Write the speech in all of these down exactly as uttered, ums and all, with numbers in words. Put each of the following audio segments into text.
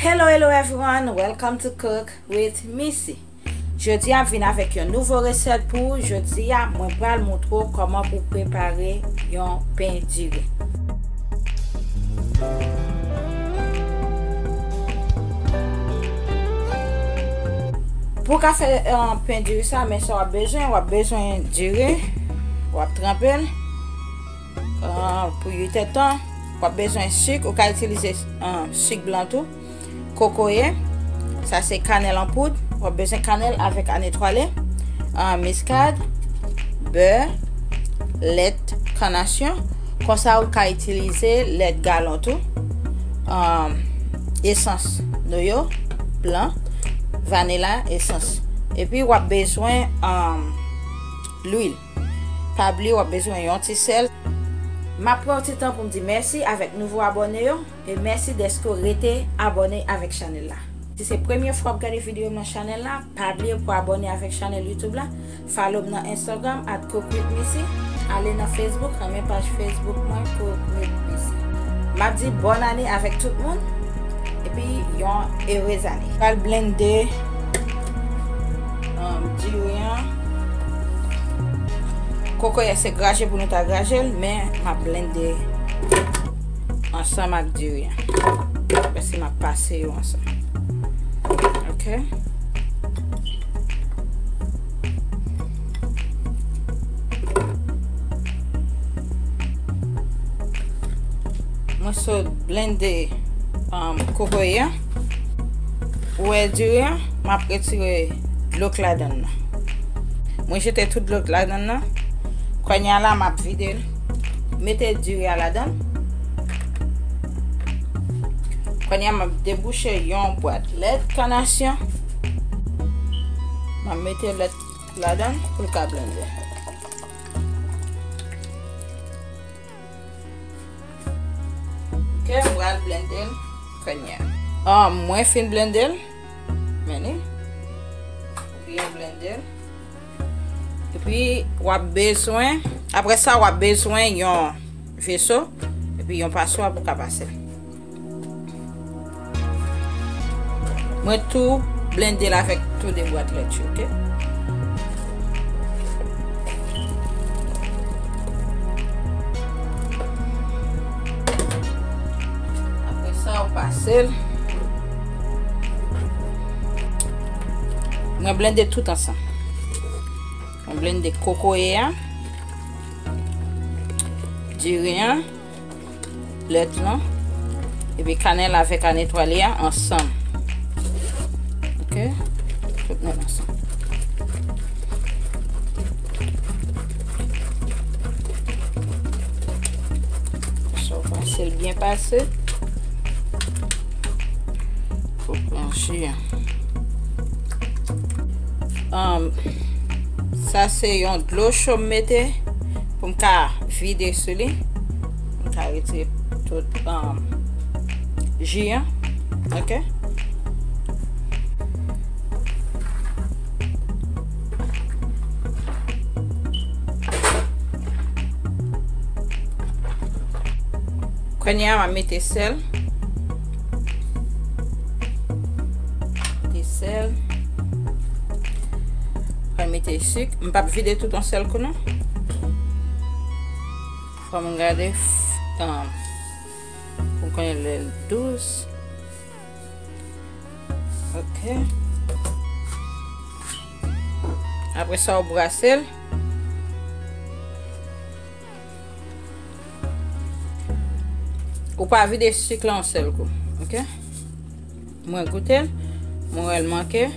Hello, hello everyone, welcome to Cook with Missy. Jodi a m vin avèk yon nouvo resèt pou ou. Jodi a mwen pral montre w kòman pou w prepare yon pen diri. Pou w ka fè, eh, pen diri sa, men sa w ap bezwen, w ap bezwen diri, w ap tranpe l, eh, pou uit èdtan. W ap bezwen sik, ou ka itilize, eh, sik blan tou. Kokoye, sa se kanèl an poud. W ap bezwen kanèl avèk anetwale, eh, miskad, bè, lèt kanasyon. Konsa ou ka itilize lèt galon tou. Eh, esans noyo, blan, vanila, esans. Epi w ap bezwen, eh, lwil. Pa bliye w ap bezwen yon ti sèl. M ap pran yon ti tan pou m di mèsi avèk nouvo abòne yo. E mèsi dèske w rete abòne avèk chanèl la. Si se premye fwa w ap gade videyo m nan chanèl la, pa bliye pou abòne avèk chanèl YouTube la. Follow m nan Instagram at cook with missy. Ale nan Facebook, renmen paj Facebook mwen, Cook with Missy. M ap di bòn ane avèk tout moun. Epi yon erez ane. Pral blende, um, diri an. Kokoye se graje pou nou ta graje l, men m ap blende ansanm ak diri an. Paske m ap pase yo ansanm. Ok. Mwen sot blende, um, kokoye an. Ou wè diri an, m ap retire dlo k ladann nan. Mwen jete tout dlo k ladann nan. Kounye a la, m ap vide l. Mete diri a ladann. Kounye a, m ap debouche yon bwat lèt kanasyon. M ap mete lèt ladann pou l ka blende. Ok, m pral blende l kounye a. Ah, mwen fin blende l. Men li. Byen blende l. Epi, w ap bezwen, apre sa, w ap bezwen yon veso, epi yon paswa pou w ka pase l. Mwen tou blende l avèk tou de bwat lèt yo, ok? Apre sa, ou pase l. Mwen blende tout ansanm. Mwen blende kokoye a, diri an, lèt lan, epi kanèl avèk anetwale a ansanm. Ok? Tout mèt ansanm. Sa w pase l byen pase. Pou pran ji an. Um, sa se yon dlo cho m mete pou m ka vide sou li. M ka retire tout, um, ji an. Ok. Kounye a, m ap mete sèl. Mete sèl. Pral mete sik. M p ap vide tout yon sèl kou, non. Fò m gade, f-, tan, pou m konnen lè l dous. Ok. Apre sa, ou brase l. Ou pa vide sik la yon sèl kou. Ok. Mwen goute l. Mwen wè l manke.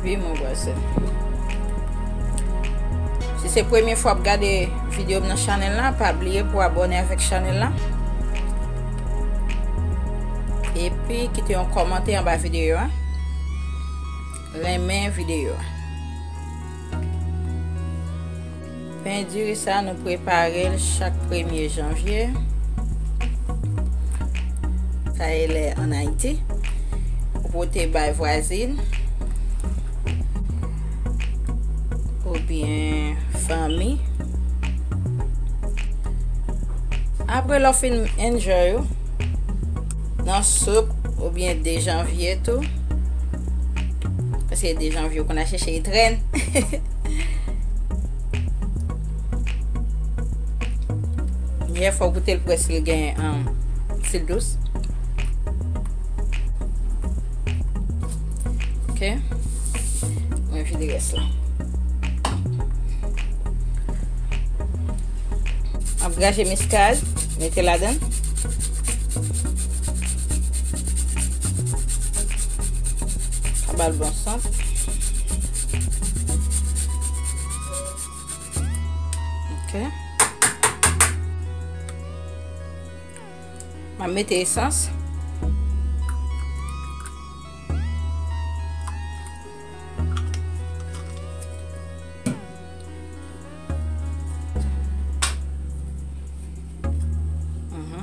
Wi, mwen brase l. Si se premye fwa w ap gade videyo m nan chanèl la, pa bliye pou abòne avèk chanèl la. Epi kite yon kòmantè anba videyo a. Renmen videyo a. Pen diri sa, nou prepare l chak premye janvye. Sa e lè ann Ayiti. Ou pote bay vwazin. Oubyen Fanmi. Apre lè w fin enjoy ou nan soup oubyen de janvye tou, paske de janvye ou konn al chèche etrenn. Yè fò w goute l pou wè si l gen, um, si l dous. Ok. Mwen vide rès la. M ap graje miskad, mete ladan. Sa ba l bon sant. Ok. M ap mete esans. Mhm.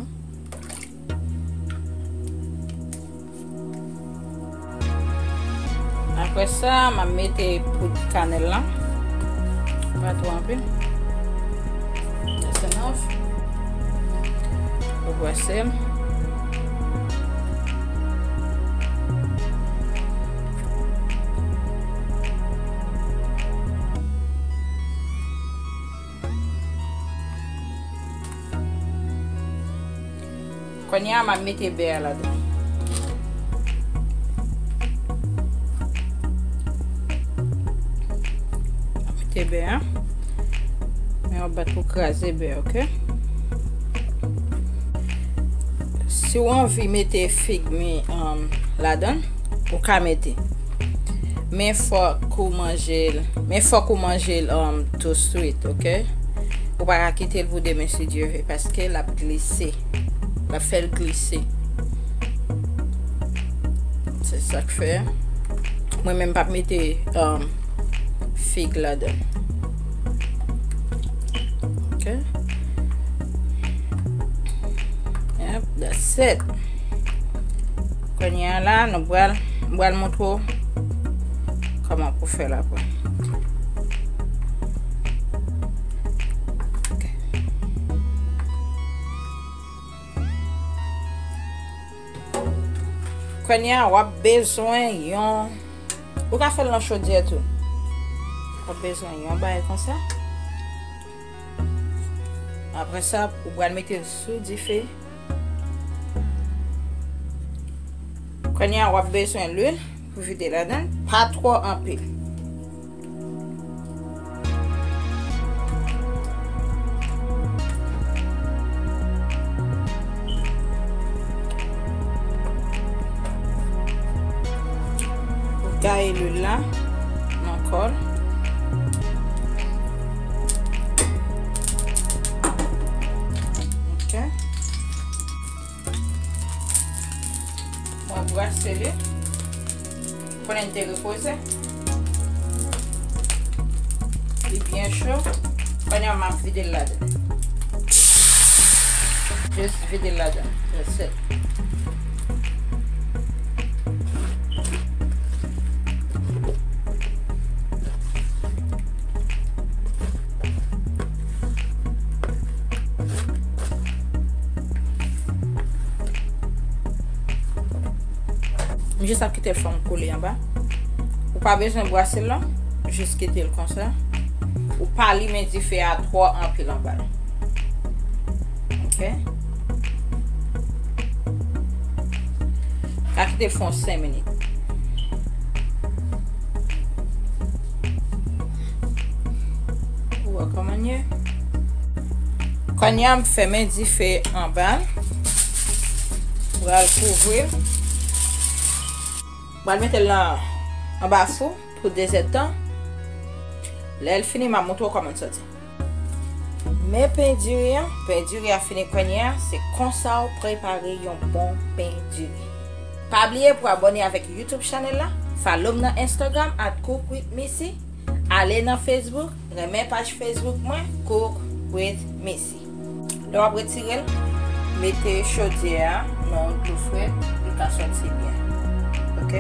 Apre sa, m ap mete poud kanèl lan. Pa twò anpil. That's enough. Ou brase l. Kounye a, m ap mete bè a ladan. M ap mete bè a. Men w ap bat pou kraze bè, ok? Si w anvi mete fig mi, um, ladan, ou ka mete. Men fòk ou manje l, men fòk ou manje l, um, tou swit, ok? Ou pa ka kite l pou demen si Dye ve, paske l ap glise. L ap fè l glise. Se sa k fè mwen menm m p ap mete, um, fig ladan. Ok. Yep, that's it. Kounye a la, nou pral, m pral montre w kòman pou fè l apre. Ok. Kounye a, w ap bezwen yon, ou ka fè l nan chodyè tou. W ap bezwen yon bagay konsa. Apre sa, ou pral mete l sou dife. Kounye a, w ap bezwen lwil pou vide ladan l. Pa twò anpil. Ou gaye lwil la nan kò l. Ok. Mwen brase li. Konnen li te repoze. Li byen cho. Kounye a m ap vide l ladan. Jis vide l ladan. That's it. M jis ap kite l fè yon kole anba. Ou pa bezwen brase l non. Jis kite l konsa. Ou pa limen dife a twò anpil anba l. Ok. Ka kite l fè yon senk minit. Ou wè kòman l ye? Kounye a, m fèmen dife anba l. Pral kouvri l. Pral mete l nan, anba fou pou de zèdtan. Lè l fini, m ap montre w kòman l soti. Men pen diri an, pen diri a fini kounye a, se konsa w prepare yon bon pen diri. Pa bliye pou abòne avèk YouTube chanèl la, follow m nan Instagram at cook with missy, ale nan Facebook, renmen paj Facebook mwen, Cook with Missy. Lè w ap retire l, mete chodyè a nan yon dlo frèt, li ka sòti byen. Ok?